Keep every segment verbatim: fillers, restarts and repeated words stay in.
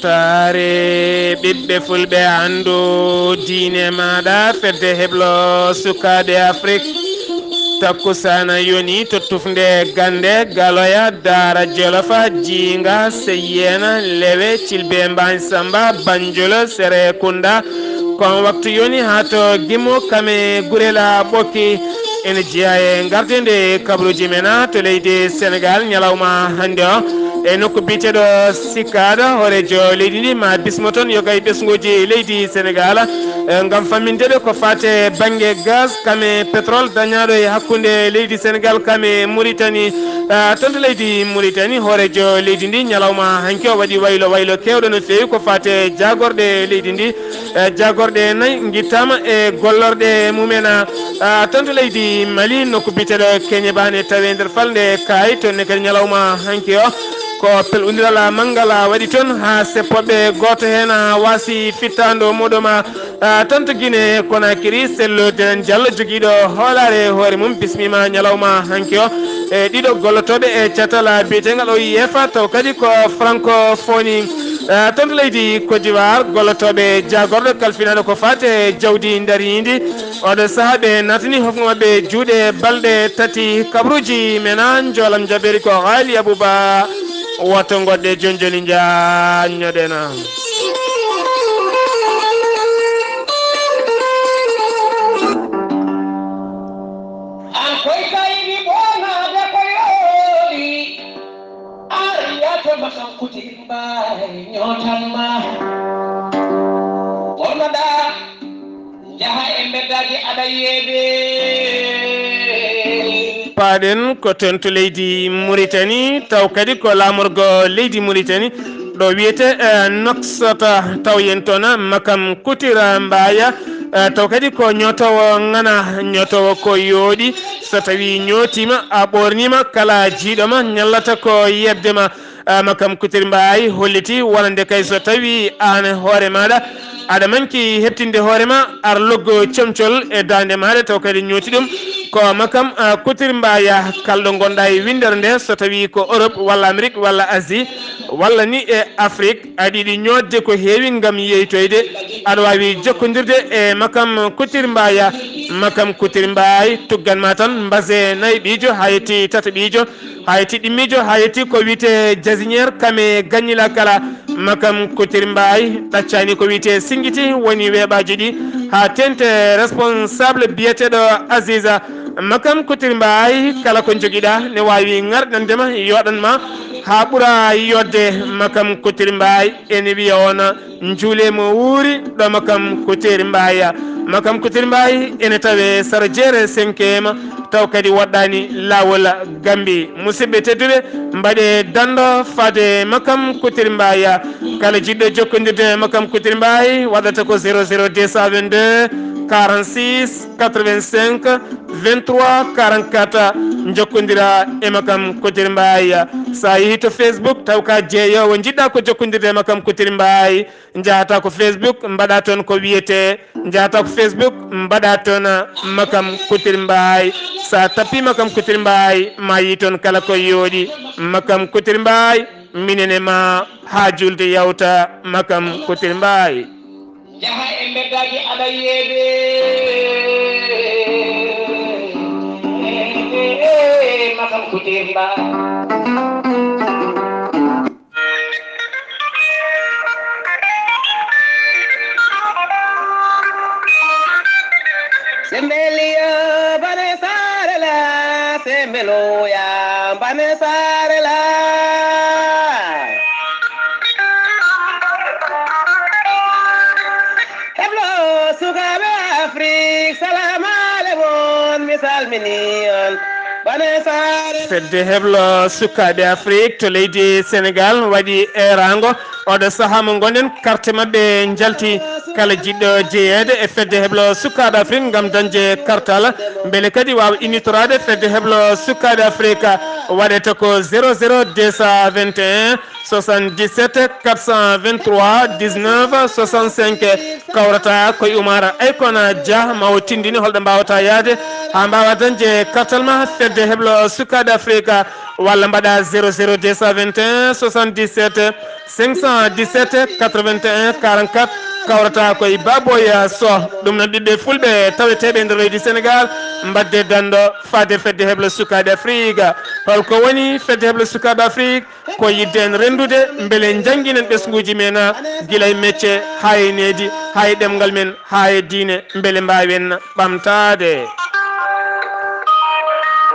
Saare ɓiɓɓe fulɓe anndu diine maaɗa, fedde heblo sukaaɓe Afrik. Takkusaana yoni to tufnde gannde, Galoya, Daara Jolofa, Jiinga, Seyyeena, Lewe, Cilbe, Mbaañ Samba, Banjul, Serekunda. Ko on waktu yoni haa to Gimmo, Kame, Gurela, Ɓokki. Ene jeyaa e ngardeende kabaruuji men to leydi Senegaal ñalawma hannde o. E nokku biyeteeɗo Sikaaɗo, hooreejo leydi ndi ma bismo toon yoga e ɓesnguuji leydi Senegaal, eh, ngam famminde ɓe ko faati e bannge gaz, Kame, pétrole dañaaɗo e hakkunde leydi Senegaal, Kame, Muritani. Ah, toon to leydi Muritani, hooreejo leydi ndi ñalawma hanki o waɗi waylo, waylo keewɗo no feewi ko faati e jaagorɗe leydi ndi. Eh, jaagorɗe nayi ngittaama e gollorɗe mumen, ah, toon to leydi Mali, nokku biyeteeɗo Keñebaane, tawi e nder falnde Kaay, toon ne kadi ñalawma hanki o ko pelɓondiral manngal waɗi toon haa seppooɓe, gooto heen waasi fittaandu muuɗum, ah, toon to Gine Konakiri. Sello Denen Diallo, jogiiɗo hoolaare hoore mum, bismiima ñalawma hanki o e ɗiɗo gollotooɓe e catal biyeteegal O I F, taw kadi ko francophonie. Eh, toon to leydi Côte d'Ivoire, gollotooɓe jaagorɗo kalfinaaɗo ko faati e jawdi ndariindi. Oɗo sahaa ɓe naatani hofngo maɓɓe juuɗe balɗe tati. Kabaruuji men, an njoolam jabeeri ko Haali Abuba. Woto ngoɗɗe jooni jooni njaanñoɗen. An koy kaydi ɓoonaade ko yooɗi. Ar yato ma kan kuti mbaay ñootan ma. Wonnoɗa njaha e mbeddaaji aɗa yeede. Paaɗen ko toon to leydi Muritani, taw kadi ko laamorgo leydi Muritani, ɗo wiyetee, eh, Noksota, taw yen toon Makam Kutira Mbaaya, eh, taw kadi ko ñootoowo ŋana, ñootoowo ko yooɗi. So tawii ñootiima, a ɓoorniima, kala jiiɗo ma ñallata ko yeɓde ma. Ah, Makam Kutir Mbaay holliti wonande kay so tawii aan hoore maaɗa aɗa manki heɓtinde hoore ma, ar loggo comcol e daande maaɗa, taw kadi ñooti ɗum. Ko Makam, ah, Kutir Mbaaya, kalɗo ngonɗa e winndere nde, so tawii ko Europe walla Amérique walla Asie walla ni e Afrique, aɗa yiɗi ñootde ko heewi ngam yeeytoyde, aɗa waawi jokkondirde e Makam Kutir Mbaaya. Makam Kutir Mbaay tuggan ma tan mbase nayi ɓiijo haa yetti tata ɓiijo, haa yetti ɗimmiijo, haa yetti ko wiyetee jasiñeer, kame gaññila kala. Makam Kutir Mbaay ɗaccani ko wiyetee singiti, woni weeɓaaji ɗi haa teeŋti responsable biyeteeɗo Aziza. Makam Kutir Mbaay, kala ko njogiɗa ne waawi ŋarɗande ma, yooɗan ma haa ɓura yooɗde. Makam Kutir Mbaay ene wiya on, njuule mo wuuri ɗo Makam Kutir Mbaay. Makam Kutir Mbaay ene tawee sara jeere cinquième, taw kadi woɗɗaani laawol Gambie. Musidɓe tedduɓe, mbaɗe danndo faade Makam Kutir Mbaay. Kala jiɗɗo jokkondirde e Makam Kutir Mbaay, waɗata ko zéro zéro deux cent vingt-deux quarante-six quatre-vingt-cinq vingt-trois quarante-quatre. Njokkondira e Makam Kutir Mbaay. So a yehii to Facebook, taw ko jeeyoowo njiɗɗa ko jokkondirde e Makam Kutir Mbaay, njahata ko Facebook, mbaɗa toon ko wiyetee, njahata ko Facebook, mbaɗa toon Makam Kutir Mbaay. So a tappii Makam Kutir Mbaay, ma yii toon kala ko yooɗi. Makam Kutir Mbaay, minen e ma haa juulde yawta. Makam Kutir Mbaay. Njaha e mbeddaaji aɗa yeede. Makam Kutir Mbaay. Sembeliya bane sarela, sembeloya bane sarela. Heblo sukaaɓe Afrik, salaam aleykum, mi salmini on. Bane sarela. Fedde heblo sukaaɓe Afrik to leydi Senegal waɗi eeraango. Oɗo sahaa mo ngonɗen, carte maɓɓe njalti. Kala jiɗɗo jeyeede e fedde heblo sukaaɓe Afrik ngam dañde kartal, mbele kadi waawa innitoraade fedde heblo sukaaɓe Afrik, waɗata ko zéro zéro deux cent vingt et un soixante-dix-sept quatre cent vingt-trois dix-neuf soixante-cinq. Kawrata ko e Umar Aykona Dia, ma o tinndine holɗo mbaawata yahde haa mbaawaa dañde kartal ma fedde heblo sukaaɓe Afrika, walla mbaɗa zéro zéro deux cent vingt et un soixante-dix-sept cinq cent dix-sept quatre-vingt-un quarante-quatre. Kawrata ko e Baboya Soh. Ɗum noon, ɓiɓɓe fulɓe taweteeɓe e nder leydi Sénégal, mbadde danndo faade fedde heblo sukaaɓe Afrika. Holko woni fedde heblo sukaaɓe Afrika? Ko yiɗde en renndude mbele njannginen ɓesnguuji men, gila e mecce haa e needi, haa e ɗemngal men, haa e diine, mbele mbaawen ɓamtaade.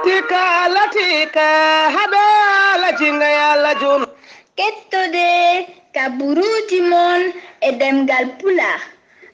Tika la tika, habela jinga ya la jun. Kettode kaburuuji mon e ɗemngal Pulaar,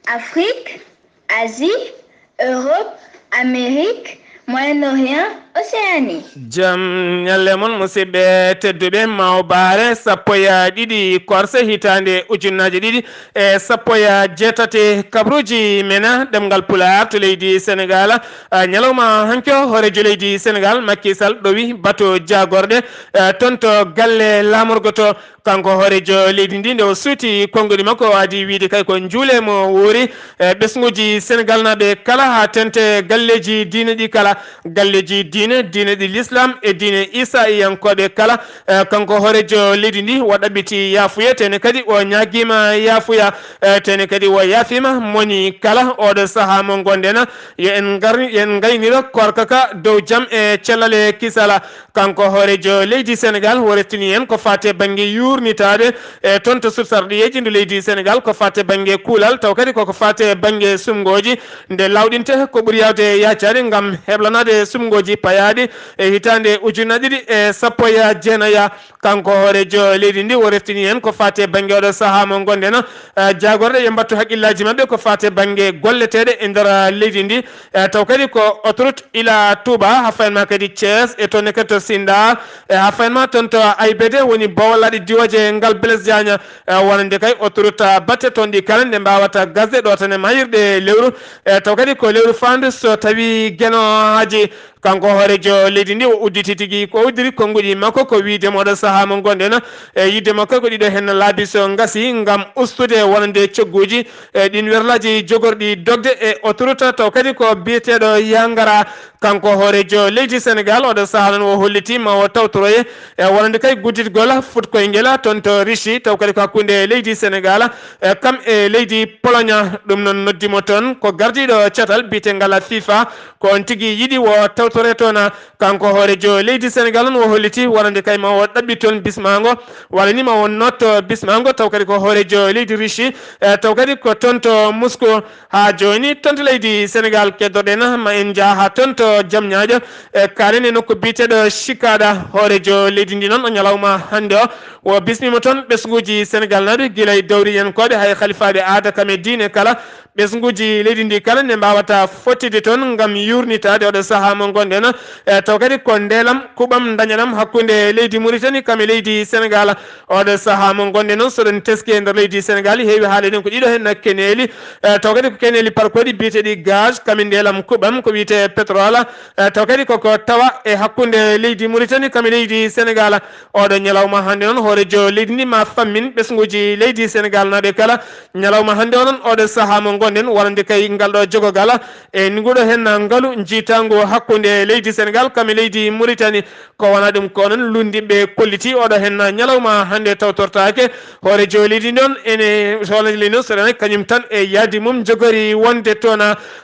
Afrik, Asie, Europe, Amérique, Moyen-Orient, Océanie. Jam ñalle mon, musidɓe tedduɓe. Mawbaare sappo e ɗiɗi korse hitaande ujunnaaje ɗiɗi e sappo e jeetati, kabaruuji men ɗemngal Pulaar to leydi Senegaal. Ah, ñalawma hanki o, hooreejo leydi Senegaal, Macky Sall, ɗowi bato jaagorɗe, eh, toon to galle laamorgo to. Kanko hooreejo leydi ndi, nde o suuti konngudi makko, o adi wiyde kay ko njuule mo wuuri, eh, ɓesnguuji Senegaalnaaɓe kala, haa teeŋti galleeji diine ɗi kala, galleeji diine, diine ɗi Lislaam e diine Iisayankooɓe kala. Eh, kanko hooreejo leydi ndi, o ɗaɓɓiti yaafuya, teeŋti kadi o ñaagiima yaafuya, eh, teeŋti kadi o yaafiima moni kala. Oɗo sahaa mo ngonɗen, yo en ngar-, yo en ngayniro koorka ka dow jam e cellal e kisal. Kanko hooreejo leydi Senegaal, o reftini en ko faati e bannge yuurnitaade, e toon to sursarɗiyeeji ndu leydi Senegaal, ko faati e bannge kuulal, taw kadi koko faati e bannge sumngooji, nde laawɗinte ko ɓuri yaawde yaacaade ngam heblanaade sumngooji payaaɗi e hitaande ujunnaje ɗiɗi e sappo e jeenayi. Kanko hooreejo leydi ndi, o reftini en ko faati e bannge oɗo sahaa mo ngonɗen, eh, jaagorɗe, yo mbattu hakkillaaji maɓɓe ko faati e bannge golleteeɗe e nder leydi ndi, eh, taw kadi ko autoroute Ila Touba, haa fayin ma kadi Thiès, e toon ne kadi to Sinda, e haa fayin ma toon to A I B D, woni bowal laaɗe diwooje ngal Blaise Diagne, e wonande kay autoroute batte toon ɗi kala nde mbaawata gasde ɗo tan e mayirɗe lewru, e taw kadi ko lewru faandu so tawi Geno Haaji. Kanko hooreejo leydi ndi, o udditi tigi, ko uddiri konnguɗi makko ko wiyde mo oɗo sahaa mo ngonɗen, e yidde makko ko ɗiɗo heen laabi so ngasi ngam ustude wonande cogguuji, e ɗiin werlaaji jogorɗi dogde e autoroute, taw kadi ko biyeteeɗo Yangara. Kanko hooreejo leydi Senegaal, oɗo sahaa noon o holliti ma o tawtoroye e wonande kay gudditgol fuɗkoyngel toon to Russie, taw kadi ko hakkunde leydi Senegaal, e kam e leydi Pologne. Ɗum noon noddi mo toon ko gardiiɗo catal biyetengal FIFA, ko on tigi yiɗi o tawtore toon. Kanko hooreejo leydi Senegaal noon o holliti wonande kay ma o ɗaɓɓit toon bismaango, walla ni ma o nootto bismaango, taw kadi ko hooreejo leydi Russie, e taw kadi ko toon to Moscou. Haa jooni, toon to leydi Senegaal keddoɗen, ma en njah haa toon to Jamñaajo, e kaalen e nokku biyeteeɗo Cikaaɗa. Hooreejo leydi ndi noon, o ñalawma hannde o, o bismiima toon ɓesnguuji Senegaalnaaɓe, gila e dawriyankooɓe, hay halifaaɓe aada kam e diine kala, ɓesnguuji leydi ndi kala, nde mbaawata fottude toon ngam yuurnitaade oɗo sahaa mo ngonɗen, e taw kadi ko ndeelam, kuɓam, ndañalam hakkunde leydi Muritani kam e leydi Senegaal. Oɗo sahaa mo ngonɗen noon, so ɗon teski e nder leydi Senegaal, heewi haalde ɗen ko ɗiɗo heen keneeli, e, taw kadi ko keneeli parkooɗi biyeteeɗi gaz, kam e ndeelam kuɓam, ko wiyetee pétrole, e, taw kadi koko tawa e hakkunde leydi Muritani kam e leydi Senegaal. Oɗo ñalawma hannde noon, hooreejo leydi ndi ma fammin ɓesnguuji leydi Senegaalnaaɓe kala. Ñalawma hannde o noon, oɗo sahaa mo ngonɗen, wonande kay ngal ɗo jogogal e nguɗo heen ngalu njiytaangu hakkunde leydi Senegaal kam e leydi Muritani. Ko wonaa ɗum ko noon, luulndiiɓe kolliti oɗo heen ñalawma hannde tawtortaake. Hooreejo leydi noon ene, hooreejo leydi noon, so ɗon kañum tan e yaadi mum jogori wonde toon.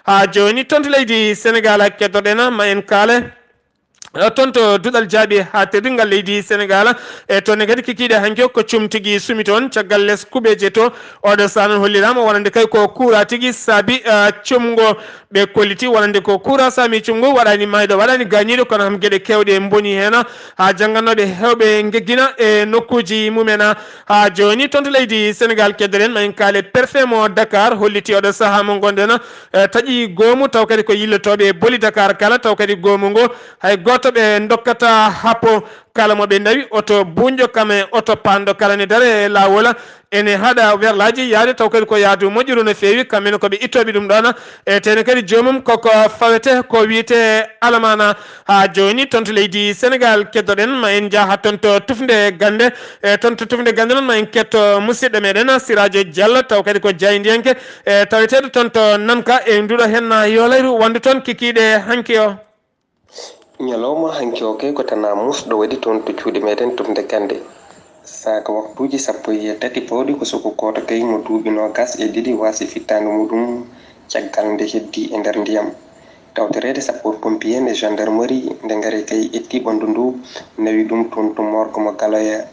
Haa jooni, toon to leydi Senegaal, keddoɗen ma en kaale, eh, toon to duɗal jaaɓi haa teddingal leydi Senegaal. E toon ne kadi kikiiɗe hanki o ko cum tigi sumi toon, caggal les kuɓeeje to. Oɗo sahaa noon holliraama wonande kay ko kuuraa tigi saabi, eh, cumgo. Ɓe kolliti wonande ko kuuraa saabi cumgo, waɗaani maayɗo, waɗaani gaañiiɗo, kono kam geɗe keewɗe mboni heen, haa janngannooɓe heewɓe ngeggina e nokkuuji mumen. Haa jooni, toon to leydi Senegaal, keddoɗen ma en kaale, préfet mo Dakar holliti oɗo sahaa mo ngonɗen, eh, taƴi goomu, taw kadi ko yillotooɓe boli Dakar kala, taw kadi goomu ngo hay gooto ɓe ndokkataa happo. Kala mo ɓe ndawi, oto buuñɗo kam e oto paanɗo kala ne dara e laawol, ene haɗa werlaaji yahde, taw kadi ko yahdu moƴƴuru no feewi. Kamɓe ne ko ɓe ittooɓe ɗum ɗoon, e teeŋti kadi joomum koko fawetee, ko wiyetee alamaana. Haa jooni, toon to leydi Senegaal, keddoɗen ma en njah haa toon to Tufnde Gannde. E toon to Tufnde Gannde noon, ma en ketto musidɗo meɗen Siraajo Jallo, taw kadi ko jaayndiyanke, e taweteeɗo toon to Nanka, e nduɗo heen yoolayru wonde toon kikiiɗe hanki o. Ñalawma hanki o kay ko tana musɗo waɗi toon to cuuɗi meɗen tufnde gannde. Saaka waktuuji sappo e tati pawɗi ko suka gooto kay mo duuɓi noogas e ɗiɗi waasi fittaandu muuɗum caggal nde heddi e nder ndiyam. Tawtoreede sapeurs-pompiers e gendarmerie nde ngari kay ƴetti ɓanndu ndu, nawi ɗum toon to morgue mo Galoya.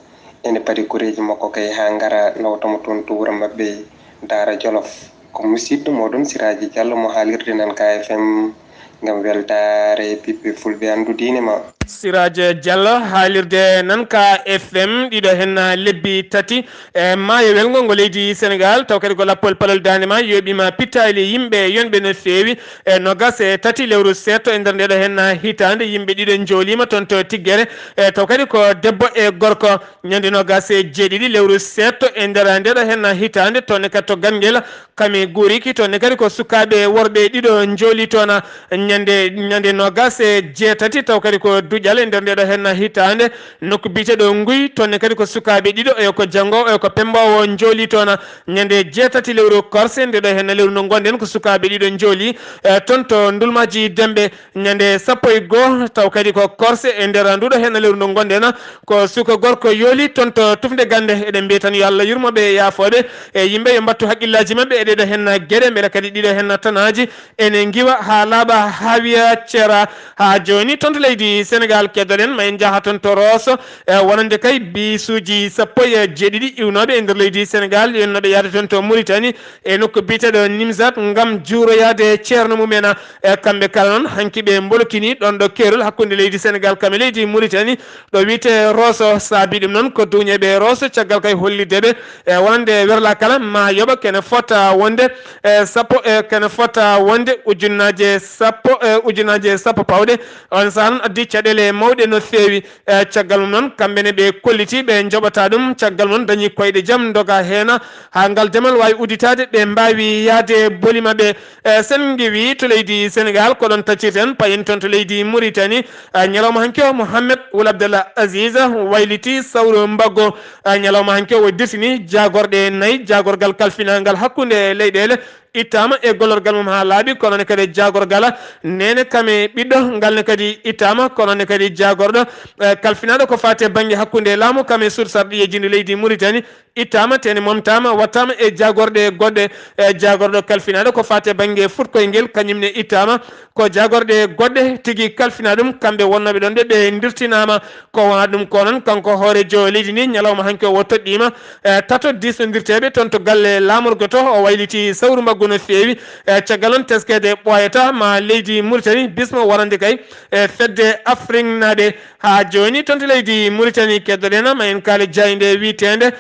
Ene padi koreeji makko kay haa ngara nawta mo toon to wuro maɓɓe Daara Jolof. Ko musidɗo mooɗon Siraaji Jallo mo haalirde Nanka F M ngam weltaare ɓiɓɓe fulɓe anndu diine ma. Siraaji Jallo haalirde Nanka F M ɗiɗo heen lebbi tati e maayo welngo ngo leydi Senegaal, taw kadi ko lappol palol daande ma yooɓiima pittaali yimɓe yonɓe no feewi e noogas e tati lewru seeɗto e nder ndeɗo heen hitaande, yimɓe ɗiɗo njooliima toon to Tiggere e taw kadi ko debbo e gorko. Ñande noogas e jeeɗiɗi lewru seeɗto e nder ndeɗo heen hitaande, toon ne kadi to Ganngel, kami guuriki, toon ne kadi ko sukaaɓe worɓe ɗiɗo njooli toon. Ñande, ñande noogas e jeetati, taw kadi ko duƴal e nder ndeɗo heen hitaande, nokku biyeteeɗo Nguy, toon ne kadi ko sukaaɓe ɗiɗo, oyo ko Janngo, oyo ko Pemmbowo njooli toon. Ñande jeetati lewru korse, ndeɗo heen lewru ndu ngonɗen, ko sukaaɓe ɗiɗo njooli, e, toon to Ndulmaaji Demɓe. Ñande sappo e goo, taw kadi ko korse e nder nduɗo heen lewru ndu ngonɗen, ko suka gorko yooli toon to tufnde gannde. Eɗen mbiya tan yo Allah yurmo ɓe e yaafoo ɓe, e yimɓe yo mbattu hakkillaaji maɓɓe e ɗeɗo heen geɗe, mbele kadi ɗiɗo heen tanaaji ene ngiwa haa laaɓa haa wiya ceera. Haa jooni toon to leydi Senegaal keddoɗen, ma en njaha toon to Rooso, e wonande kay biisuuji sappo e jeeɗiɗi iwnooɓe e nder leydi Senegaal, yonnooɓe yahde toon to Muritani, e nokku biyeteeɗo Nimzat ngam juuroyaade ceerno mum en. E kamɓe kala noon, hanki ɓe mbolokini ɗoon ɗo keerol hakkunde leydi Senegaal kam e leydi Muritani, ɗo wiyetee Rooso. Saabii ɗum noon ko duuñeeɓe Rooso, caggal kay hollitde ɓe, e wonande werlaa kala maa yoɓa kene fota wonde, e sappo, e kene fota wonde ujunnaaje sappo, e ujunnaaje sappo pawɗe. On sahaa noon addi caɗeele mawɗe no feewi. E caggal mum noon, kamɓe ne ɓe kolliti ɓe njoɓata ɗum. Caggal mum noon, dañi koyɗe jam, ndoga heen haa ngal demal waawi udditaade, ɓe mbaawi yahde boli maɓɓe. E sen ngiwi to leydi Senegaal, ko ɗoon taccirten, payen toon to leydi Muritani. E ñalawma hanki o, Mohamed Wul Abdallah Aziz wayliti sawru mbaggu. E ñalawma hanki o, o dirtini jaagorɗe nayi, jaagorgal kalfinaangal hakkunde leyɗeele ittaama e gollorgal mum haa laaɓi, kono ne kadi jaagorgal neene kame ɓiɗɗo ngal ne kadi ittaama, kono ne kadi jaagorɗo, eh, kalfinaaɗo ko faati e bannge hakkunde laamu kame suudu sarɗiyeeji ndu leydi Muritani ittaama, teene momtaama, wattaama e jaagorɗe goɗɗe. Eh, jaagorɗo kalfinaaɗo ko faati e bannge fuɗkoyngel, kañum ne ittaama, ko jaagorɗe goɗɗe tigi kalfinaa ɗum, kamɓe wonnooɓe ɗoon ɓe, ɓe ndirtinaama. Ko wonaa ɗum ko noon, kanko hooreejo leydi ndi, ñalawma hanki o, o toɗɗiima, e, tato diisnondirteeɓe toon to galle laamorgo to, o wayliti sawru mbaggu no feewi. E, caggal noon, teskeede ɓooyata ma leydi Muritani bismo wonande kay, e, fedde Afriknaaɓe. Haa jooni, toon to leydi Muritani, keddoɗen ma en kaali jaaynde wiyeteende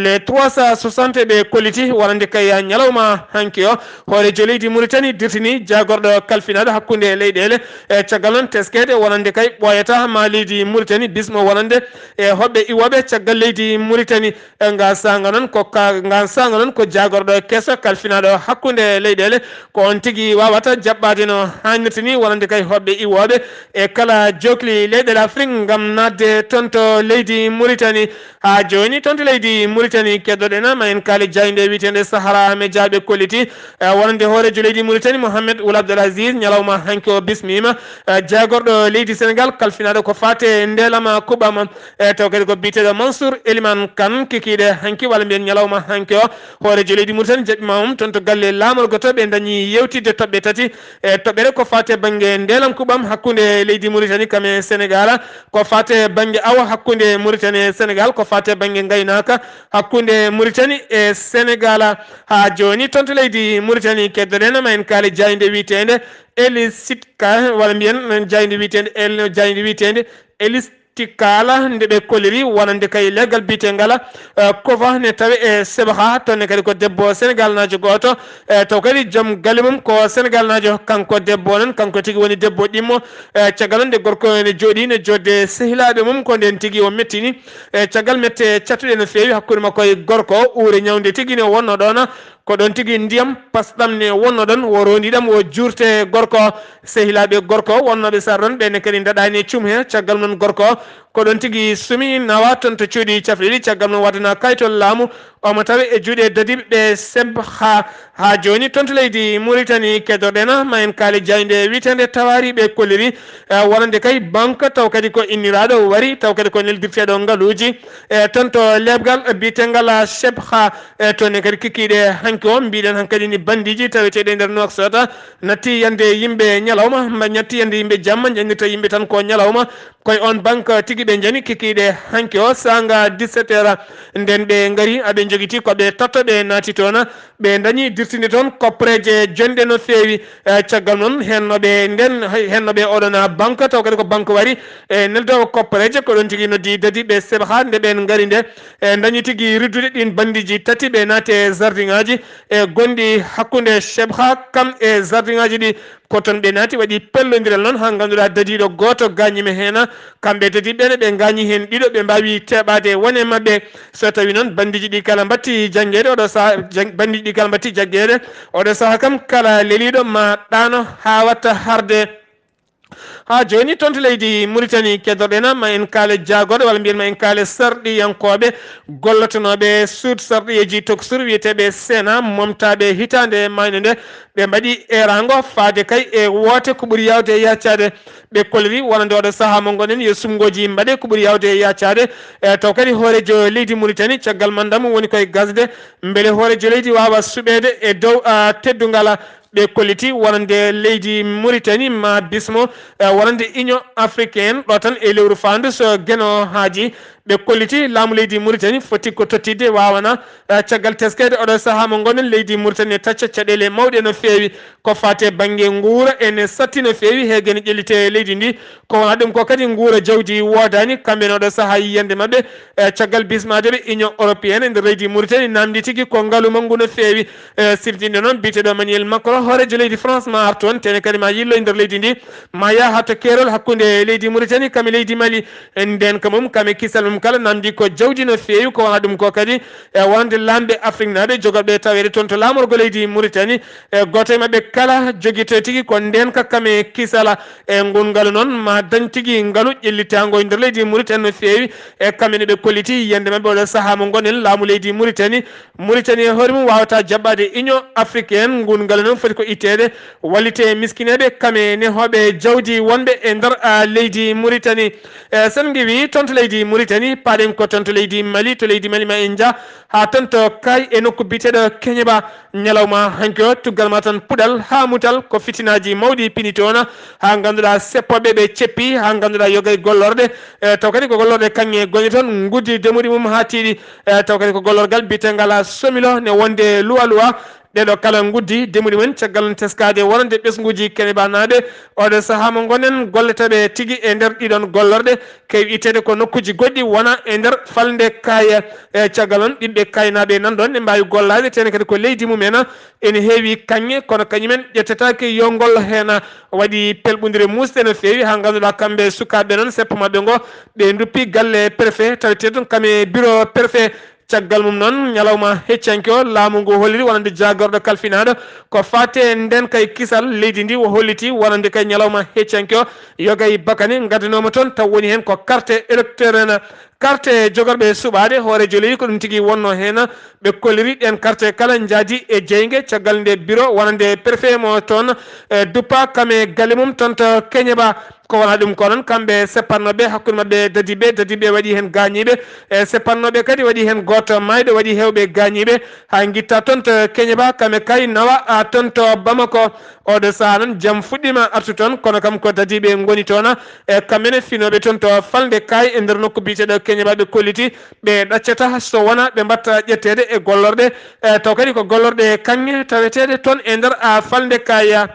Les trois cent soixante ɓe kolliti wonande kay ñalawma hanki o. Hooreejo leydi Muritani dirtini jaagorɗo kalfinaaɗo hakkunde leyɗeele. E caggal noon, teskeede wonande kay ɓooyata ma leydi Muritani bismo wonande e hoɓɓe iwooɓe caggal leydi Muritani. E ngaa saanga noon ko ka, ngaa saanga noon ko jaagorɗo keso kalfinaaɗo hakkunde leyɗeele. Ko on tigi waawata jaɓɓaade no haanirta ni wonande kay hoɓɓe iwooɓe e kala jookli leyɗeele Afrik ngam naatde toon to leydi Muritani. Haa jooni, toon to leydi Muritani, keddoɗen ma en kaali jaaynde wiyeteende Sahara Media ɓe kolliti, eh, wonande hooreejo leydi Muritani, Mohamed Wul Abdel Aziz, ñalawma hanki o bismiima, eh, jaagorɗo leydi Senegaal, kalfinaaɗo ko faati e ndeelam kuɓɓam, eh, taw kadi ko biyeteeɗo Mansour Elimane Kane, kikiiɗe hanki, walla mbiyen ñalawma hanki o, hooreejo leydi Muritani jaɓɓiima mum toon to galle laamorgo to, ɓe ndañi yeewtidde toɓɓe tati, e toɓɓere ko faati e bannge ndeelam kuɓɓam hakkunde leydi Muritani kam e Senegaal, ko faati e bannge awo hakkunde Muritani e Senegaal, ko faati e bannge ngaynaaka hakkunde Muritani e Senegaal. Haa jooni, toon to leydi Muritani, keddoɗen ma en kaali jaaynde wiyeteende Elisitka, walla mbiyen jaaynde wiyeteende El-, jaaynde wiyeteende Elis-, Tikala, nde ɓe kolliri wonande kay leggal biyetengal, eh, Kova, ne tawe e Sebaha, toon ne kadi ko debbo Senegalnaajo gooto, eh, taw kadi joom galle mum ko Senegalnaajo, kanko debbo o noon, kanko tigi woni debbo ɗimmo, eh, caggal noon nde gorko o ene jooɗii, ne joodde sehilaaɓe mum, ko ndeen tigi o mettini, eh, caggal mette cattuɗe no feewi hakkunde makko e gorko o, uure ñawnde tigi ne wonnoo ɗoon, Ko ɗon tigi ndiyam pasɗam ne wonno ɗon, wo rondi ɗam, wo juurte gorko. Sehilaaɓe gorko wonnooɓe sar ɗon, ɓe ne kadi ndaɗaani e cum he. Caggal non gorko ko ɗon tigi sumi, nawa toon to cuuɗi cafriɗi. Caggal non waddana kayto laamu, omo tawe e juuɗe dadiiɓe ɓe seb haa, haa jooni. Toon to leydi Muritani, keddorɗen ma en kaali jaaynde wiyeteende Tawaari, ɓe kolliri, eh, wonande kay banque, taw kadi ko inniraaɗo wari, taw kadi ko neldirteeɗo ngaluuji. E toon to leɓgal biyetengal Shebha, e toon ne kadi kikiiɗe hanki o, mbiɗen hankadi ni bandiiji taweteeɗi e nder Nouakchott natti yande yimɓe ñalawma, mba-, natti yande yimɓe jamma, njannirta yimɓe tan ko ñalawma. Koye on banque tigi ɓe njani kikiiɗe hanki o, saanga dix-sept heures. Nden ɓe ngari, aɓe njogiti ko ɓe tatto, ɓe naati toon, ɓe dañi dirtinde toon koppareeje jonɗe no feewi. Eh, caggal noon, heen no ɓe nden, heen no ɓe oɗon banque, taw kadi ko banque wari, e neldoowo koppareeje, ko ɗon tigi noddi dadiiɓe Sebha. Nde ɓeen ngari nde, e dañi tigi riddude ɗiin bandiiji tati, ɓe naati e jardinŋaaji, e gonɗi hakkunde Sebha kam e jardinŋaaji ɗi. Ko toon ɓe naati, waɗi pellondiral noon, haa ngannduɗaa dadiiɗo gooto gaañiima heen. Kamɓe dadiiɓe ɓe ne, ɓe ngaañi heen ɗiɗo, ɓe mbaawi teɓaade won e maɓɓe. So tawii noon bandiiji ɗi kala mbatti janngeede, oɗo saha, jan-, bandiiji ɗi kala mbatti jaggeede, oɗo saha kam kala leliiɗo ma ɗaano haa watta harde. Haa jooni, toon to leydi Muritani, keddorɗen ma en kaale jaagorɓe, walla mbiyen ma en kaale sarɗiyankooɓe gollotonooɓe suud sarɗiyeeji toksur wiyeteeɓe Sena, momtaaɓe hitaande maayde nde, ɓe mbaɗi eeraango faade kay e woote ko ɓuri yaawde e yaacaade. Ɓe kolliri wonande oɗo sahaa mo ngonɗen, yo suɓngooji mbaɗe ko ɓuri yaawde e yaacaade. E taw kadi hooreejo leydi Muritani, caggal mandat mum woni koye gasde, mbele hooreejo leydi waawa suɓeede e dow, a, teddungal. Ɓe kolliti wonande leydi Muritani ma bismo, e, wonande Union Africaine ɗo tan e lewru faandu so Geno haaji. Ɓe kolliti laamu leydi Muritani foti ko tottidde waawana, e, caggal teskeede oɗo sahaa mo ngonɗen, leydi Muritani ne tacca caɗeele mawɗe no feewi. Ko faati e bannge nguura ene satti no feewi, heege ne ƴellitee e leydi ndi. Ko wonaa ɗum ko kadi nguura jawdi woodaani, kamɓe ne oɗo sahaa yiyannde maɓɓe, e, caggal bismaade ɓe Union Européenne e nder leydi Muritani, naamndi tigi ko ngalu manngu no feewi. E, sirjinde noon biyeteeɗo Emmanuel Macron, hooreejo leydi France ma ar toon, tene kadi ma yillo e nder leydi ndi, ma yaha to keerol hakkunde leydi Muritani kam e leydi Mali. E ndeenka mum kam e kisal mum kala, naamndi ko jawdi no feewi, ko wonaa ɗum ko kadi, e, wonande laamɓe Afriknaaɓe jogorɓe taweede toon to laamorgo leydi Muritani. E, gooto e maɓɓe kala jogitoo tigi ko ndeenka kam e kisal. E, ngun ngalu noon ma dañ tigi ngalu ƴellitaango e nder leydi Muritani no feewi. E, kamɓe ne ɓe kolliti yiyannde maɓɓe oɗo sahaa mo ngonɗen, laamu leydi Muritani. Muritani e hoore mum waawataa jaɓɓaade Union Africaine, ngun ngalu noon foti ko itteede, wallitee miskineeɓe kam e nehooɓe jawdi wonɓe e nder, a, leydi Muritani. E, so en ngiwii toon to leydi Muritani, paaɗen ko toon to leydi Mali, to leydi Mali ma en njah haa toon to Kaay e nokku biyeteeɗo Keñeba. Ñalawma hanki o, tuggal ma tan puɗal haa mutal, ko fitinaaji mawɗi pini toon, haa ngannduɗaa seppooɓe ɓe ceppi, haa ngannduɗaa yogay gollorɗe, e, taw kadi ko gollorɗe kaŋŋe ngoni toon, nguddi demuɗi mum haa tiiɗi, e, taw kadi ko gollorgal biyetengal Somilo ne wonde Luwa Luwa. Ɓeeɗo kala nguddi demuɗi mum, caggal teskaade wonande ɓesnguuji Kenebanaaɓe, oɗo sahaa mo ngonɗen, golletooɓe tigi e nder ɗiɗon gollorɗe, keewi itteede ko nokkuuji goɗɗi wona e nder falnde Kaaya. E caggal on, ɓiɓɓe Kaaynaaɓe nan ɗon ne mbaawi gollaade, tene kadi ko leydi mum en ene heewi kaŋŋe, kono kañumen ƴettetaake yo ngol heen. Waɗi pelɓondire muusde no feewi, haa ngannduɗaa kamɓe sukaaɓe noon, seppo maɓɓe ngo, ɓe nduppi galle préfet, taweteeɗo kam e bureau préfet. Caggal mum noon, ñalawma heccanke o, laamu ngu holliri wonande jaagorɗo kalfinaaɗo ko faati e ndeenka e kisal leydi ndi, o holliti wonande kay ñalawma heccanke o, yoga e bakane ngaddanooma toon, taw woni heen ko carte électeur en. Carte jogorɓe suɓaade hooreejo leydi, ko ɗum tigi wonnoo heen. Ɓe kolliri ɗeen carte kala njaadi e jeynge, caggal nde bureau wonande préfet mo toon, e, duppa kam e galle mum toon to Keñeba. Ko wonaa ɗum ko noon, kamɓe seppatnooɓe hakkunde maɓɓe dadiiɓe, dadiiɓe waɗi heen gaañiiɓe, e seppatnooɓe kadi waɗi heen gooto maayɗo, waɗi heewɓe gaañiiɓe, haa ngitta toon to Keñeba, kam e kay nawa, a, toon to Bamako. Oɗo sahaa noon, jam fuɗɗiima artu toon, kono kam ko dadiiɓe ngoni toon, e kamɓe ne finooɓe toon to falnde Kaay e nder nokku biyeteeɗo Keñeba, ɓe kolliti ɓe ɗaccata so wonaa ɓe mbaɗta ƴetteede e gollorɗe, e taw kadi ko gollorɗe kaŋŋe taweteeɗe toon e nder, a, falnde Kaay.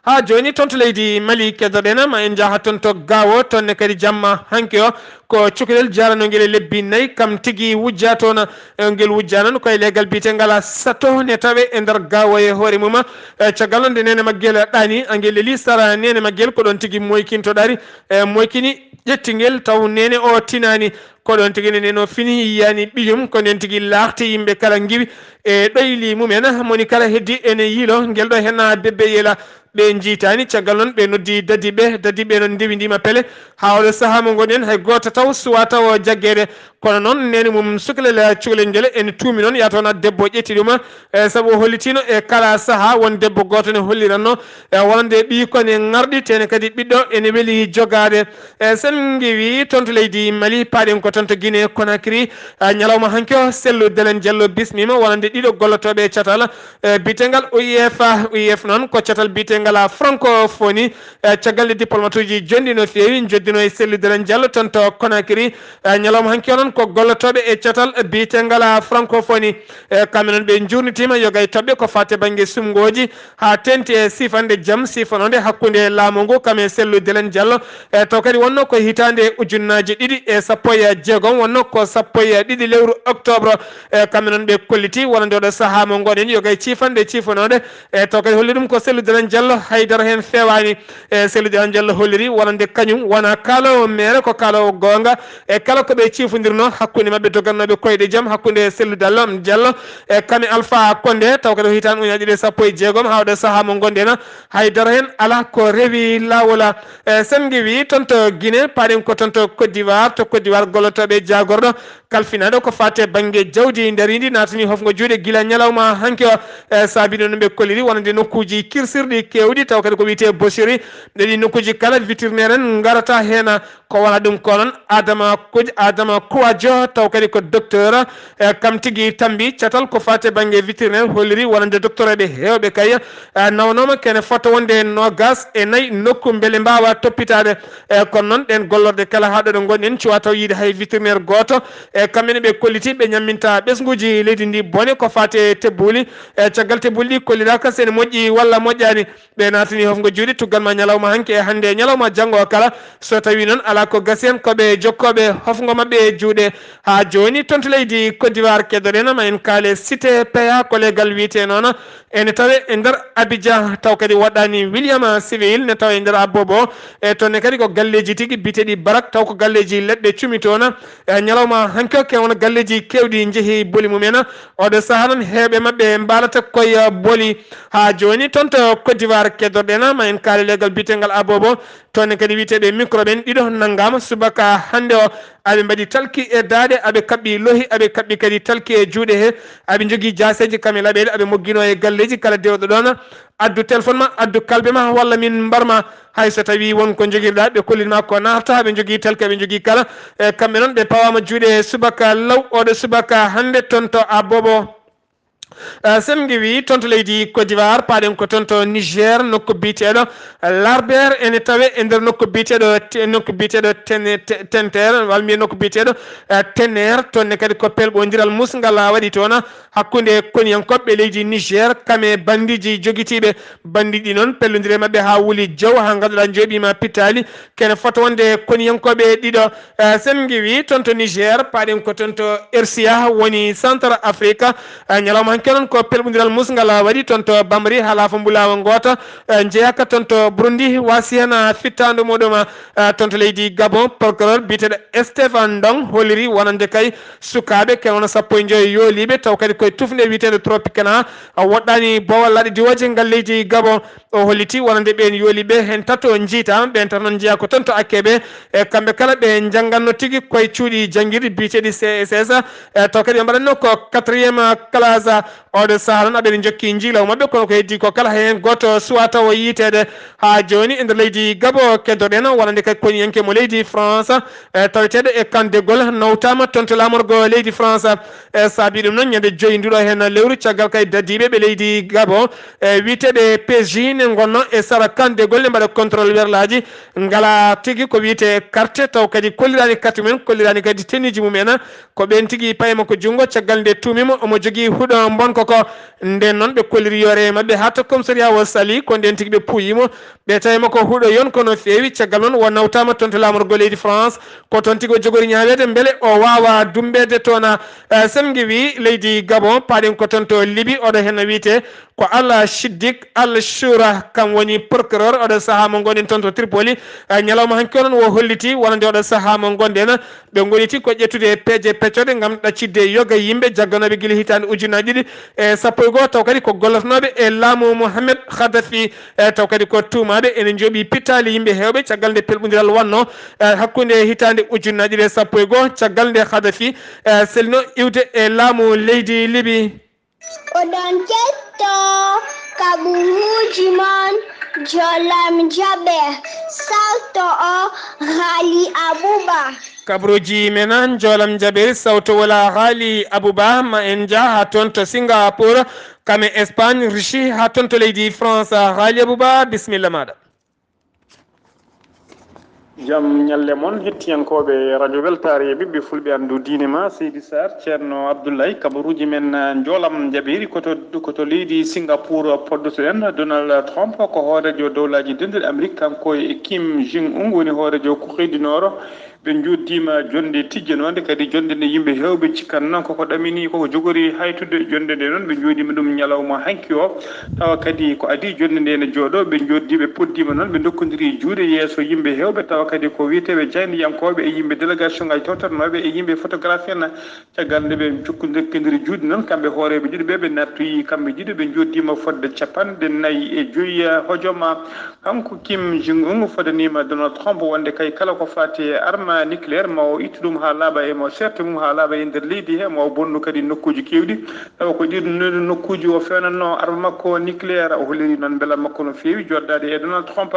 Haa jooni, toon to leydi Mali, keddoɗen, ma en njaha toon to Gaawo, toon ne kadi jamma hanki o, ko cukalel jaranongel e lebbi nayi, kam tigi wujja toon, eh, ngel wujja noon koye leggal biyetengal Sato ne tawe e nder Gaawo e hoore mum, eh, caggal noon nde neene maggel ɗaani, angel leli sara neene maggel, ko ɗoon tigi moykinto ɗaari, eh, moykini, ƴetti ngel, taw neene o tinaani, ko ɗoon tigi ne neene o fini, yiyaani ɓiyum, ko ndeen tigi laarti yimɓe kala ngiwi e ɗoyli mumen, moni kala heddi ene yiilo, ngel ɗo hena bebbe yela, ɓe njiitaani, caggal noon ɓe noddi dadiɓe, dadiɓe noon ndewindiima pele, haa oɗo sahaa mo ngonɗen hay gooto taw suwaa taw jaggeede, kono noon neene mum sukalel cukalel ngel ene tuumi noon, yaa toon debbo ƴetti ɗum, e sabu o hollitiino e kala sahaa won debbo gooto ne holliranno, e wonande ɓiy ko ne ŋarɗi, teene kadi ɓiɗɗo ene weli jogaade. E sen ngiwi toon to leydi Mali, paaɗen ko toon to Guinée Conakry, e ñalawma hanki o, Sellu Delen Diallo bismiima wonande ɗiɗo gollotooɓe e catal, e biyetengal O I F. O I F noon ko catal biyetengal Francophonie, e caggal nde diplomatuuji jonɗi no feewi, njoddino e Sellu Delen Diallo toon to Conakry, e ñalawma hanki o noon ko gollotooɓe e catal biyetengal Francophonie. E kamɓe noon ɓe njuurnitiima yoga e toɓɓe ko faati bannge suɓngooji, haa teeŋti e siifande jam siifanoonde hakkunde laamu ngu kam e Sellu Delen Diallo. E taw kadi wonno ko hitaande ujunnaaji ɗiɗi e sappo e jeegom, wonno ko sappo e ɗiɗi lewru octobre. E kamɓe noon ɓe kolliti wonande oɗo sahaa mo ngonɗen yoga e ciifande ciifanooɗe. E taw kadi holli ɗum ko Sellu Delen Diallo haydara heen feewaani. E Sellu Delen Diallo holliri wonande kañum wona kaaloowo meere, ko kaaloowo goonga. E kala ko ɓe ciifondirno hakkunde maɓɓe dogannooɓe koyɗe jam hakkunde Sellu Dallo Diallo e Kame Alpha Condé, taw kadi o hitaande ujunaaji ɗiɗi e sappo e jeegom, haa oɗo sahaa mo ngonɗen, hay dara heen alaa ko rewi laawol. E sen ngiwi toon to Guinée, paaɗen ko toon to Côte d'Ivoire, to Côte d'Ivoire gollotooɓe jaagorɗo kalfinaaɗo ko faati e bannge jawdi ndariindi naatani hofngo juuɗe gila ñalawma hanki o. E saabi ɗum ɓe kolliri wonande nokkuuji kirsirɗi keewɗi, taw kadi ko wiyetee boucherie, ɗe ɗi nokkuuji kala vétérinaire en ngarata heen. Ko wona ɗum ko noon Adama Kuj-, Adama Kuwajo, taw kadi ko docteur, e kam tigi tambi catal ko faati e bannge vétérinaire, holliri wonande docteur ɓe heewɓe kay, e nawnooma kene fota wonde noogas e nayi nokku mbele mbaawa toppitaade. E kono noon ɗeen gollorɗe kala haa ɗo ɗe ngonɗen cuwa taw yiide hay vétérinaire gooto. E kamɓe ne ɓe kolliti ɓe ñamminta ɓesnguuji leydi ndi bone ko faati e tebbuuli. E caggal tebbuuli ɗi kolliraaka so ene moƴƴi walla moƴƴaani. Ɓe naatani hofngo juuɗe tuggal ma ñalawma hanki e hannde e ñalawma janngo o kala. So tawii noon alaa ko gasi heen, ko ɓe jokkooɓe hofngo maɓɓe e juuɗe. Haa jooni toon to leydi Côte d'Ivoire keddoɗen, ma en kaale Cité P A, ko leggal wiyetee noon. Ene tawe e nder Abidjan, taw kadi waɗɗaani William Civil, ne tawa e nder Abobo. E toon ne kadi ko galleeji tigi biyeteeɗi barak, taw ko galleeji leɗɗe cumi toon. E ñalawma hanki o, ke won galleeji keewɗi njehi boli mumen. Oɗo sahaa noon heewɓe maɓɓe mbaalata koye boli. Haa jooni toon to Côte d'Ivoire keddoɗen, ma en kaali leggal biyetengal Abobo. Toon ne kadi wiyeteeɓe micro ɓen ɗiɗo nanngaama subaka hannde o. Aɓe mbaɗi talki e daaɗe, aɓe kaɓɓi lohi, aɓe kaɓɓi kadi talki e juuɗe he. Aɓe njogii jaaseeji kam e laɓeeɗe, aɓe mogginoo e galleeji kala dewɗo ɗoon. Addu téléphone ma, addu kalbe ma, walla min mbar ma. Hay so tawii won ko njogirɗaa, ɓe kollit ma ko naafta, aɓe njogii talki, aɓe njogii kala. E kamɓe noon, ɓe pawaama juuɗe subaka law, oɗo subaka hannde toon to Abobo. Eh, sen ngiwi toon to leydi Côte d'Ivoire, paaɗen ko toon to Niger, nokku biyeteeɗo Larber ene tawe e nder nokku biyeteeɗo Te-, nokku biyeteeɗo Ten-, Te-, Tenter, walla mbiyen nokku biyeteeɗo, eh, Tener. Toon ne kadi ko pelɓondiral musngal waɗi toon hakkunde koniyankooɓe leydi Niger, kam e bandiiji jogitiiɓe. Bandiiji noon pellondire maɓɓe haa wuli jaw, haa ngannduɗaa njooɓiima pittaali. Kene fota wonde koniyankooɓe ɗiɗo. Eh, sen ngiwi toon to Niger, paaɗen ko toon to R C A woni Centre Afrique. Eh, ñalawma hanki noon ko pelɓondiral musngal waɗi toon to Bamri, haa laafa mbulaawa ngoota, eh, njeyaaka toon to Burundi, waasi heen fittaandu muɗum, eh, toon to leydi Gabon. Procureur biyeteeɗo Stéphane Ndong holliri wonande kay sukaaɓe ke wona sappo e njoyo yooliiɓe, taw kadi koye tufnde wiyeteende Tropicana, woɗɗaani boowal laaɗe diwooje ngal leydi Gabon. O holliti wonande ɓeen yooliiɓe heen tato njiitaama, ɓeen tato noon njeyaa ko toon to Akebe. E kamɓe kala ɓe njannganno tigi koye cuuɗi janngirɗi biyeteeɗi C S S. E taw kadi ɓe mbaɗatno ko quatrième classe. Oɗo sahaa noon aɓe njokki njiilaw maɓɓe, kono ko heddii ko kala heen gooto suwaa taw yiiteede. Haa jooni e nder leydi Gabon keddoɗen wonande kay koniyanke mo leydi France, e taweteeɗo e Camp de Gaulle nawtaama toon to laamorgo leydi France. E saabi ɗum noon, ñande joyi nduɗo heen lewru, caggal kay dadiiɓe ɓe leydi Gabon, e wiyeteeɓe P S J ne ngonno e sara Camp de Gaulle ne mbaɗa contrôle werlaaji, ngalaa tigi ko wiyetee carte, taw kadi kolliraani carte mumen, kolliraani kadi tenue ji mumen. Ko ɓeen tigi payi makko junngo, caggal nde tuumiima omo jogii huɗo Bon koko. Nden noon ɓe kolliri yoore maɓɓe haa to commissariat o Saly, ko nden tigi ɓe puuyimo, ɓe tawima ko huɗo yon kono feewi. Caggal noon o nawtama toon to laamorgo leydi France, ko toon tigi o jogori ñaaweede mbele o waawa dumbeede toon. Eh, sen ngiwi leydi Gabon, paaɗen ko toon to Libi, oɗo heen no wiyetee ko Al Siddik Al Shura, kam woni procureur oɗo sahaa mo ngonɗen toon to Tripoli. Eh, ñalawma hanki o noon o holliti wonande oɗo sahaa mo ngonɗen, ɓe ngoniti ko ƴettude peeje peccoɗe ngam ɗaccidde yoga yimɓe jagganooɓe gila hitaande ujunnaji ɗiɗi e sappo e goo, taw kadi ko gollotonooɓe e laamu Mohamed Khadafi, e taw kadi ko tuumaaɓe ene njooɓi pittaali yimɓe heewɓe caggal nde pelɓondiral wonno, e hakkunde hitaande ujunnaji ɗiɗi e sappo e goo, caggal nde Khadafi, e selino iwde e laamu leydi Libi. Oɗon ketto kaɓuruuji mon, jolam jaɓe, salto o Ghali Abouba. Kaɓuruuji men, jolam jaɓe, sawto wala Ghali Abouba, ma en njah haa toon to Singapour, kam e Espagne, Russie, haa toon to leydi France. Ghali Abouba, bisimilla maaɗa. Jam ñalle mon, hettiyankooɓe Radio Weltaare, ɓiɓɓe fulɓe anndu diine ma, Seydi Sarr, Ceerno Abdoulaye, kabaruuji men, eh, njoolam njaɓeeri ko to, ko to leydi Singapour poddotoɗen. Donald Trump ko hooreejo dowlaaji denduɗi Amerik, kanko e Kim Jong Un woni hooreejo Corée du Nord. Ɓe njooɗdiima jonnde tijjanoonde, kadi jonnde nde yimɓe heewɓe cikkanno koko ɗamini, koko jogori haytude. Jonnde nde noon ɓe njooɗdiima ɗum ñalawma hanki o. Tawa kadi ko adii jonnde nde ene jooɗoo, ɓe njooɗdii, ɓe poddiima noon, ɓe ndokkondiri juuɗe yeeso yimɓe heewɓe, tawa kadi ko wiyeteeɓe jaayndiyankooɓe e yimɓe délégation ngaji tawtornooɓe e yimɓe photographe en. Caggal nde ɓe cukkondirdiri juuɗe noon, kamɓe hooreeɓe ɗiɗo ɓe, ɓe nattoyi kamɓe ɗiɗo, ɓe njooɗdiima fodde capanɗe nayi e joyi hojoma. Kanko Kim Jong Un fodaniima Donald Trump wonde kay kala ko faati e arme nucléaire ma o ittu ɗum haa laaɓa e ma o seerti mum haa laaɓa e nder leydi he, ma o bonnu kadi nokkuuji keewɗi. Tawa ko ɗiɗo nokkuuji o feewnatnoo arme makko nucléaire. O holliri noon mbela makko no feewi jooɗdaade e Donald Trump.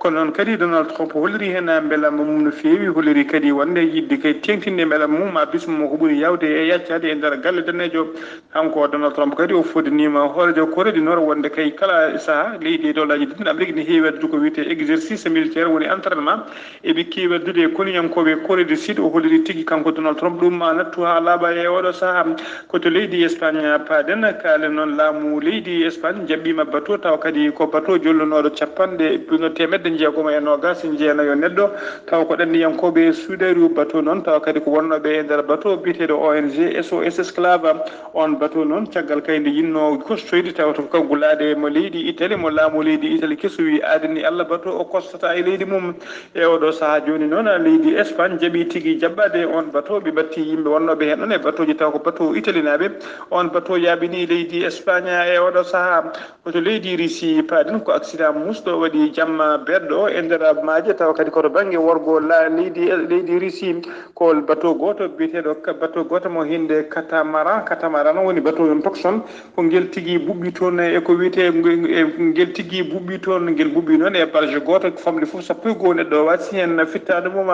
Kono noon kadi Donald Trump holliri heen mbela mum no feewi, holliri kadi wonde yiɗde kay teeŋtinde mbela mum ma bismo ko ɓuri yaawde e yaccaade e nder galle daneejo. Kanko Donald Trump kadi o fodaniima hooreejo Corée du Nord wonde kay kala sahaa leydi e dowlaaji denduɗi Amerik ne heewi waɗde ko wiyetee exercice militaire, woni entraînement. Eɓe keewi waɗdude e koniyankooɓe Corée du Sud. O holliri tigi kanko Donald Trump ɗum ma nattu haa laaɓa e oɗo sahaa. Ko to leydi Espagne paaɗen, kaalen noon laamu leydi Espagne jaɓɓiima bateau, tawa kadi ko bateau jollunooɗo capanɗe, no teemedde jeegom e noogaas e jeenayo neɗɗo, tawa ko ɗanniyankooɓe suuɗeeru. Bateau noon, tawa kadi ko wonnooɓe e nder bateau biyeteeɗo O N G S O S Esclava. On bateau noon, caggal kay nde yinnoo kostoyde, tawa ko kaggulaaɗe mo leydi Italie, mo laamu leydi Italie kesowi, aadani Allah bateau o kostata e leydi mum. E oɗo sahaa jooni noon, leydi Espagne jaɓi tigi jaɓɓaade on bateau, ɓe mbatti yimɓe wonnooɓe heen ɗon e bateauji, tawa ko bateau italienaaɓe. On bateau yaaɓini leydi Espagne e oɗo sahaa. Ko to leydi Russie paaɗen, ko accident musɗo waɗi jamma beɗɗo e nder maaje, tawa kadi ko to bannge worgo la-, leydi, leydi Russie. Ko bateau gooto biyeteeɗo ka-, bateau gooto mo hinde catamaran, catamaran woni bateau yon tokson, ko ngel tigi buɓɓi toon e ko wiyetee nge-, e ngel tigi buɓɓi toon, ngel buɓɓi noon e barge gooto, famɗi fof sappo e goo neɗɗo wasi heen fittaandu mum.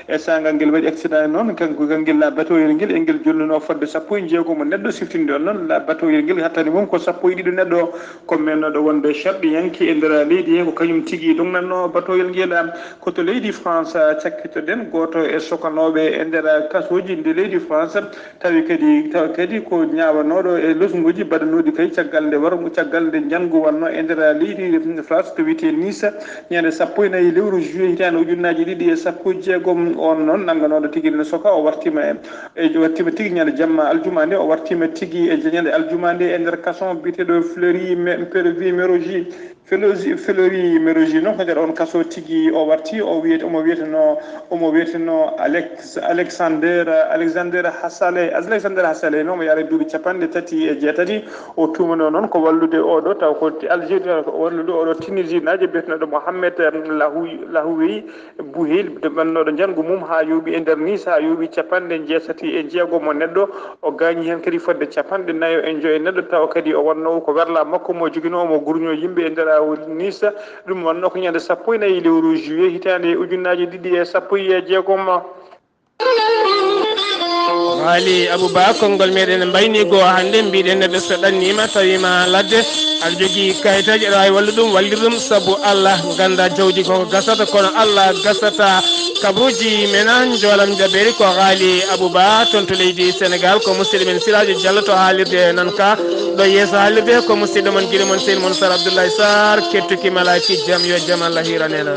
E saanga ngel waɗi accident noon, kanko, kanko ngel la bateau ngel, e ngel jolluno fodde sappo e jeegom neɗɗo. Siftinde on noon, la bateau ngel hattani mum ko sappo e ɗiɗo neɗɗo. Ko mennooɗo wonde sharɗiyanke e nder leydi he, ko kañum tigi dognatno bateau ngel. Ko to leydi France cakkitoɗen, gooto e sokanooɓe e nder kasooji ndi leydi France, tawi kadi, tawa kadi ko ñaawanooɗo e losnguuji baɗanooɗi kay caggal nde war-, caggal nde njanngu wonno e nder leydi France to wiyetee Nice, ñande sappo e nayi lewru juillet hitaande ujunnaaji ɗiɗi e sappo e jeegom. On noon nannganooɗo tigi ene soka, o wartiima e, e, o wartiima tigi ñande jamma aljuma nde, o wartiima tigi e ñande aljuma nde e nder kason biyeteeɗo Fleury Me-, Pervi Meroji. Feloji-, Fleury Meroji noon ko nder on kaso tigi o warti, o wiyet-, omo wiyetenoo, omo wiyetenoo Alex-, Alexander, Alexander Hassale, Alexander Hassale noon omo yaara duuɓi capanɗe tati e jeetati. O tuumanoo noon ko wallude oɗo, taw ko Algérie, taw ko wallude oɗo Tunisien naajo biyetenooɗo Mohamed, em, Lahou-, Lahouwi Bouhil, to ɓannooɗo njanngu mum haa yooɓi e nder Nice, haa yooɓi capanɗe jeetati e jeegom o neɗɗo. O gaañi heen kadi fodde capanɗe nayo e njoyo neɗɗo, tawa kadi o wonnoo ko werla makko mo joginoo, omo gurñoo yimɓe e nder Nice. Ɗum wonnoo ko ñande sappo e nayi lewru juillet hitaande ujunnaaji ɗiɗi e sappo e jeegom. Waali Abouba, konngol meɗen mbayniigo hannde, mbiɗen neɗɗo so ɗanniima, tawiima ladde, aɗa jogii kayitaaji, aɗa waawi wallude ɗum, wallir ɗum, sabu Allah, nganndaa jawdi ko ko gasata, kono Allah gasata. Kabruji mena jolam jaberi ko gali abuba tonto leydi Senegal, ko musidɗo men Siraji Diallo to haalirde nan ka. Ɗo yeeso haalirde ko musidɗo mon giɗo mon seydi mon Sar Abdoulaye Sar kettuki malaki jam yo jam Allah hiranena.